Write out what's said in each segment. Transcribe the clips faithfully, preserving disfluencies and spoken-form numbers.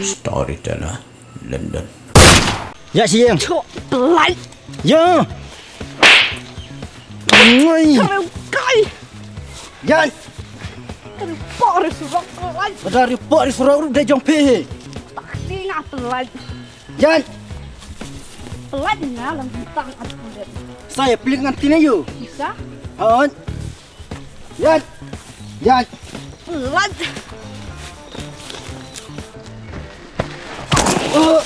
Storyteller, London. Ïa shi ïeng. Chok, pynlait. Ïa. Ngoi. Kame u kai. Ïa. Kame u por surok, pynlait. Pada ri por surok ruh dei jong phi. Tak ti nga pynlait. Ïa. Pynlait nga lang tang at kulit. Sa ïa pynlait ngan tine ïa u. Bisa? Hon. Ïa. Ïa. Pynlait. Oh.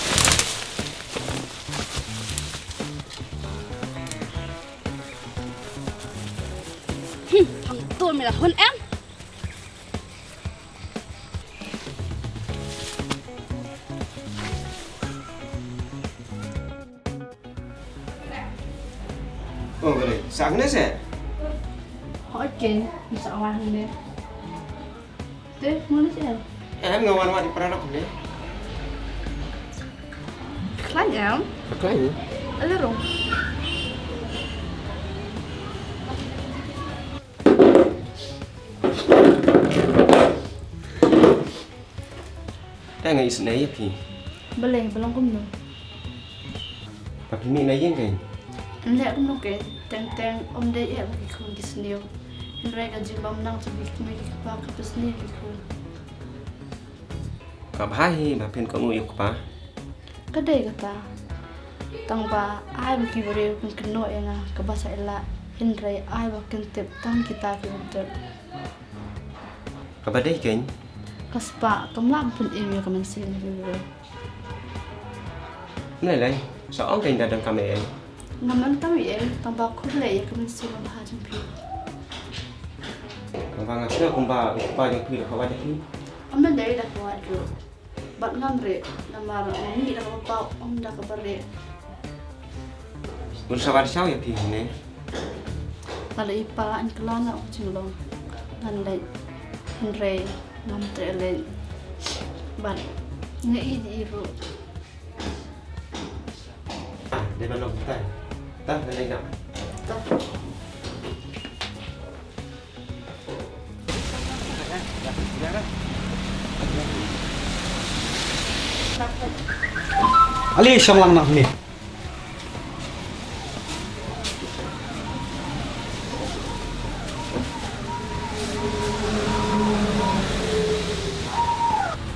Hmm, thang tul me la hun em. Oh, balei? Sah hangne seh? Hooid keiñ, sah wan hangne. Te, mano seh? Em, nga wan wad ïa u para lok hangne. Khlaiñ em? Khlaiñ. Ale rung. Te nga isynei ïa phi. Balei, ba long kumno? Ba phi mih na ïing keiñ? Ym leh kumno keiñ, teng teng ym dei eh ba ki khun ki sniew. Hynrei ka jingbym nang jong ki kmie ki kpa ka pynsniew ki khun. Ka bha hi ba phin kohnguh ïa u kpa. Ka dei kata. Tang ba ai ba ki briew kin kynnoh ïa nga kaba sah ïa la, hynrei ai ba kin tip tang kita ki bym tip. Kaba dei keiñ. Ka spah kam lah ban pynim ïa ka mynsiem jong ki briew. Ym lei lei, sa ong keiñ da donkam ei ei. Ngam donkam ei ei, tang ba khublei ïa ka mynsiem ba bha jong phi. Tang ba nga sngew kumba u kpa jong phi da ka wad ïa phi. Ym dei da ka wad ruh. Bad ngam rieh, namar nga mih da kaba paw, ym da kaba rieh. Bun sa wad shaw ïa phi hangne. Nga la i pa, yn kylla na u jinglong. Ngan leit, hynrei ngam treh leit. Bad nga i i ruh. Ah, dei ban long kumtai. Tah, ngan leit noh. Tah. Ale shong lang na hangne.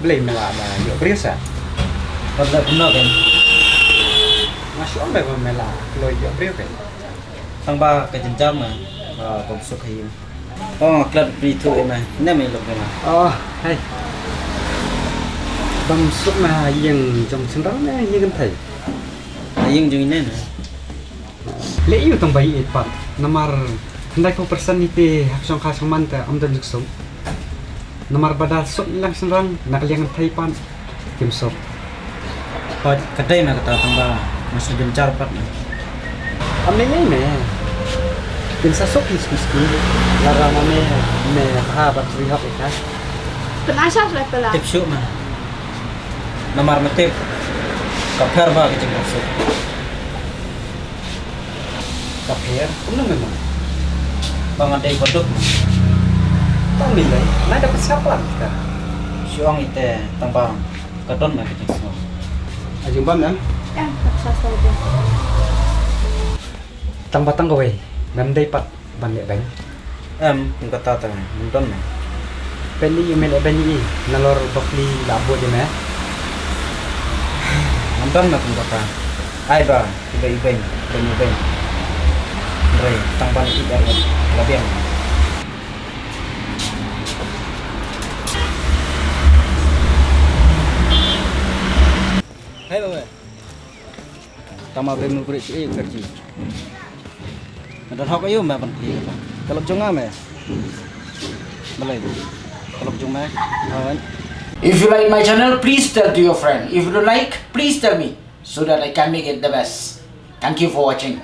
Balei me la ïoh briew sa? Wat la kumno keiñ? Nga shu ong ba me la kloi ïoh briew keiñ. Tang ba ka jynjar ma, ah, bym suk ha ïing. Oh, klet pynithuh ïa me. Ne me lok ïa me. Oh, hei. Bym suk me ha ïing jong shynrang ne ïing kynthei? Ha ïing jong ine ne. Leh ïa u tang ba ïeit pat. Namar hynrei phew percent ite ha ka shongkha shongman te ym don jingsuk. Namar ba da suk ïa lang shynrang na ka liang kynthei pat kim suk. Pat ka dei na kata tang ba nga shu jynjar pat na. Ym lei lei me. Kin sa suk ïa sku sku. Lada ma me me bha bad trei hok ïa ka. Pynasha shlai pela. Tip shuh ma. Namar ma tip ka pher ba ka jingpynsuk. Ka pher, kumno me mon? Ba nga dei baduk. Tang me lei, nga da pynshap lang kita. Shu ong ite tang ba ka don na ka jingsngew. A jingbam em? Em, ka sa sa de. Tang ba tang kawei, mem dei pat ban leh beiñ. Em, kum kata te, ym don me. Peit ïa me leh beiñ ïa i, nalor ba phi la bud ïa me. Ym don me kum kata. Ai ba, i ba i beiñ, beiñ i beiñ. Hynrei, tang ban i ïa la biang. Hei ba me. Tang ma beiñ mu bri shi i kerji. Nga don hok aïu me ban plie kata? Ka lok jong nga me. Balei? Ka lok jong me. Alright. If you like my channel, please tell to your friend. If you don't like, please tell me so that I can make it the best. Thank you for watching.